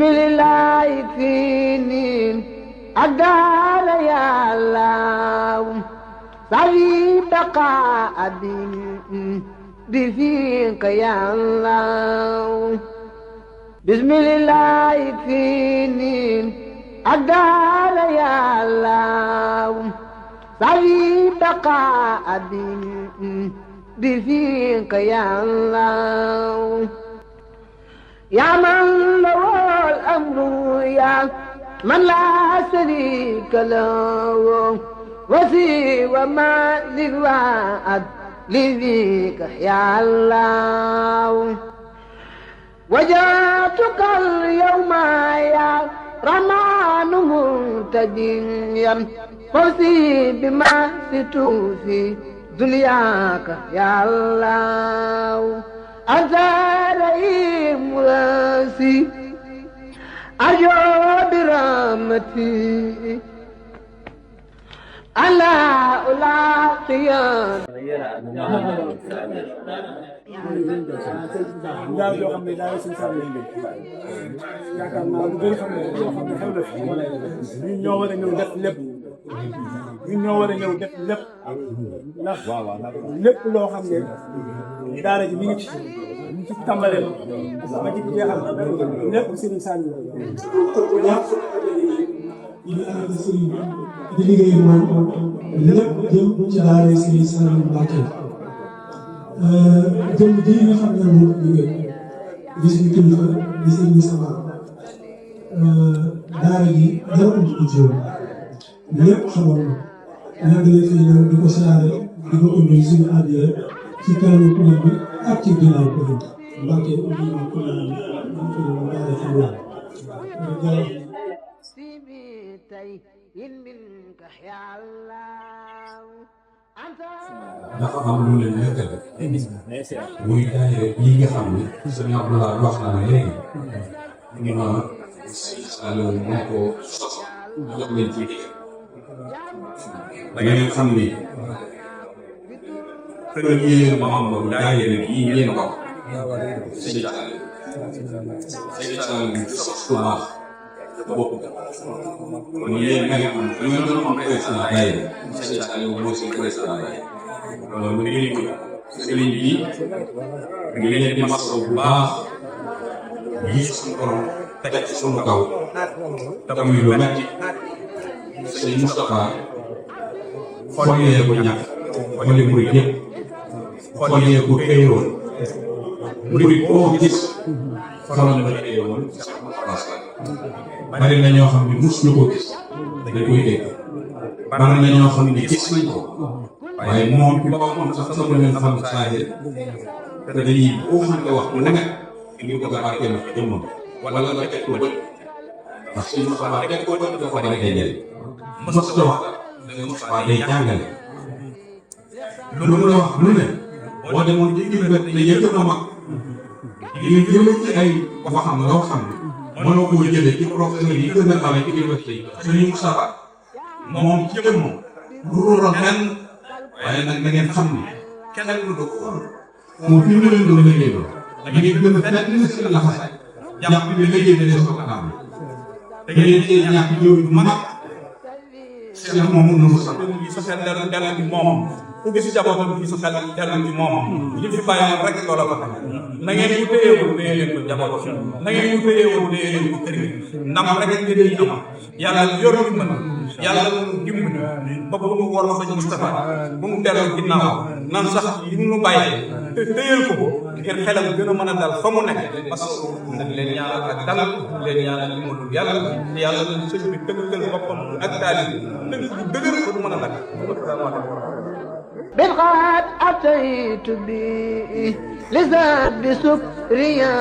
لله فيني أقال يا الله صلي بقاء بفيك يا الله بسم الله فيني أقال يا الله صلي بقاء بفيك يا الله يا من له الأمر يا من لا شريك له وسوى ما للوعد لذيك يا الله وجاتك اليوم يا رمان منتجيا فوزي بما ستوفي دنياك يا الله أنت رئيم راسي أرجو برحمتي ألا ألاقي daal yoo xam ne daal suñu saa yu yaakaar naa lu bëri xam ne yoo xam ne xew na fi ñun ñoo war a ñëw def lépp ñun ñoo war a ñëw def lépp ndax lépp loo xam ne daara ji mi ngi ci tàmbalee ba ci jeexal lépp Serigne Saliou ñu ànd Serigne di liggéey moom lépp jëm ci daara Serigne Saliou Mbacké jëm ji nga xam ne moom liggéey gis ñu kilifa di Serigne Sama daara ji dara ut ko ci yoon lépp xamoon na yàgg na fii ñëw di ko siyaare di ko indi suñu àddiya ci kanamu kuréel bi ak ci ginnaaw kuréel Mbacké indi ñu kuréel daara ci yoon dafa am lu leen lëkkale muy daayira yi nga xam ne sëñ Abdoulaye wax na ne léegi ñu noonu sëñ Saliou moo ko sos jox leen ci digg da ngeen xam ni premier membre daayira yi ngeen ko sëñ Saliou sos lu baax bokk kon yéen nga xam ne ngeen doon am président daayira sëñ Saliou moo si président daayira loolu ngeen ko sëriñ bi ngi leen di masaw bu baax yi suñu borom teg ci suñu kaw te muy lu metti sëñ Moustapha xoolee ko ñàkk xoolee muy yëpp xoolee ko téewoon muy koo gis xoolal na téewoon bari na ñoo xam ne mus ñu ko gis dañ koy dégg bari na ñoo xam ne gis nañ ko waaye moom ci boppam sax sama leen xam saa yi te dañuy boo xam ne wax bu nekk ñu bëgg a barkeel ci jëmmam wala nga teg ko bët ndax suñu Moustapha teg ko bët dafa bari day jëriñ Moustapha wax Moustapha day jàngale lu mu la wax lu ne boo demoon ci université yëpp na mag yi nga jëlee ci ay waxam loo xam ne mënoo koo jëlee ci professeur yi gën a ndawe ci université yi suñu Moustapha moom ci jëmmam du roon lenn waaye nag da ngeen xam ni kenn du ko moom fi mu leen doon liggéey ba da ngeen gën a feneen li si la xasaay jàpp bi liggéey bi des ko kanam da ngeen cee ñàkk jiw yu mag seen moom mun na mu sax sa xel dal ci moom ku gis jabootam bi sa xel dal ci moom li fi bàyyi rek loola ko xam na ngeen ñu téyewoon téye leen ko jaboot na ngeen ñu téyewoon téye leen ko kër gi ndam rek ngeen yi am yàlla yor ñu mën yàlla dimbali ba bu mu war sëñ Moustapha bu mu dellu ginnaaw nan sax li mu bàyyi te téyel ko ngir xelam gën a mën a dal fa mu nekk parce que dañ leen ñaanal ak dal leen ñaanal li mu dul yàlla te yàlla leen sëñ bi tëggal boppam ak daal tëgg bu dëgër ko du mën a dakk بالغاد أتيت بي لزاد بسكريا